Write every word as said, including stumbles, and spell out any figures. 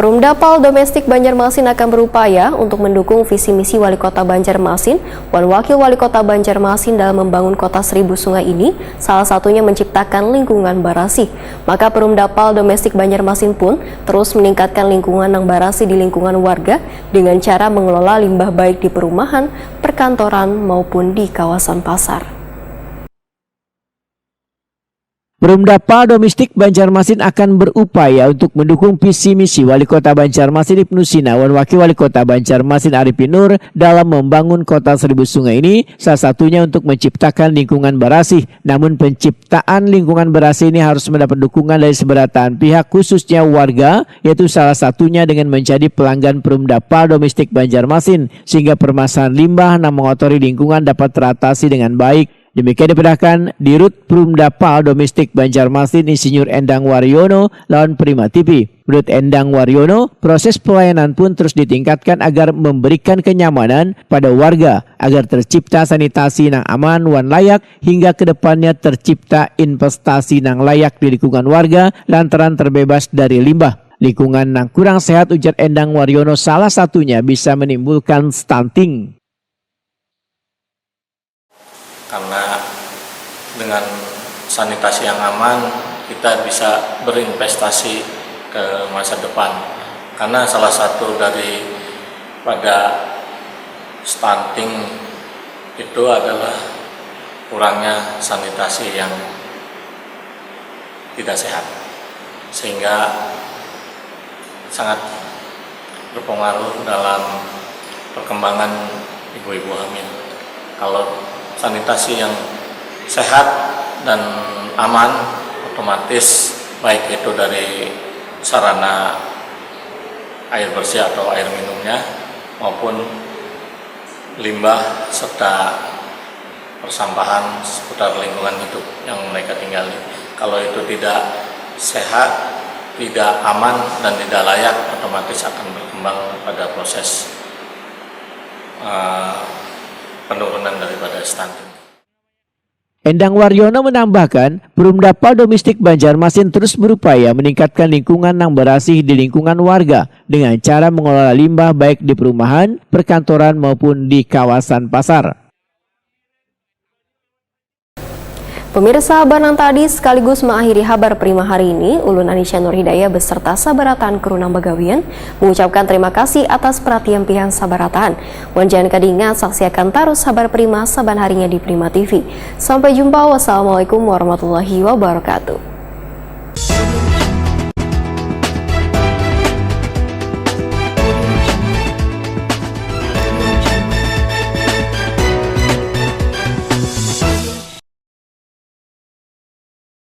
Perumda Pal Domestik Banjarmasin akan berupaya untuk mendukung visi misi Wali Kota Banjarmasin wan Wakil Wali Kota Banjarmasin dalam membangun Kota Seribu Sungai ini, salah satunya menciptakan lingkungan barasih. Maka Perumda Pal Domestik Banjarmasin pun terus meningkatkan lingkungan nang barasih di lingkungan warga dengan cara mengelola limbah baik di perumahan, perkantoran, maupun di kawasan pasar. Perumda Pal Domestik Banjarmasin akan berupaya untuk mendukung visi misi Wali Kota Banjarmasin Ibnu Sina wan Wakil Wali Kota Banjarmasin Arifin Nur dalam membangun Kota Seribu Sungai ini, salah satunya untuk menciptakan lingkungan barasih. Namun penciptaan lingkungan barasih ini harus mendapat dukungan dari seberataan pihak, khususnya warga, yaitu salah satunya dengan menjadi pelanggan Perumda Pal Domestik Banjarmasin, sehingga permasalahan limbah nang mengotori lingkungan dapat teratasi dengan baik. Demikian dipedahkan Dirut Perumda Pal Domestik Banjarmasin Insinyur Endang Waryono lawan Prima T V. Menurut Endang Waryono, proses pelayanan pun terus ditingkatkan agar memberikan kenyamanan pada warga agar tercipta sanitasi nang aman wan layak hingga kedepannya tercipta investasi nang layak di lingkungan warga lantaran terbebas dari limbah. Lingkungan nang kurang sehat, ujar Endang Waryono, salah satunya bisa menimbulkan stunting. Karena dengan sanitasi yang aman, kita bisa berinvestasi ke masa depan. Karena salah satu dari pada stunting itu adalah kurangnya sanitasi yang tidak sehat, sehingga sangat berpengaruh dalam perkembangan ibu-ibu hamil. Kalau sanitasi yang sehat dan aman, otomatis baik itu dari sarana air bersih atau air minumnya maupun limbah serta persampahan seputar lingkungan hidup yang mereka tinggali. Kalau itu tidak sehat, tidak aman, dan tidak layak, otomatis akan berkembang pada proses uh, penurunan daripada stunting. Endang Waryono menambahkan, Perumda Pal Domestik Banjarmasin terus berupaya meningkatkan lingkungan nang berasih di lingkungan warga dengan cara mengelola limbah baik di perumahan, perkantoran maupun di kawasan pasar. Pemirsa, habar nang tadi sekaligus mengakhiri habar Prima hari ini. Ulun Anisha Nurhidayah beserta sabarataan kru nang bagawian mengucapkan terima kasih atas perhatian pian sabarataan. Wan jangan kada ingat saksiakan tarus habar Prima saban harinya di Prima T V. Sampai jumpa. Wassalamualaikum warahmatullahi wabarakatuh.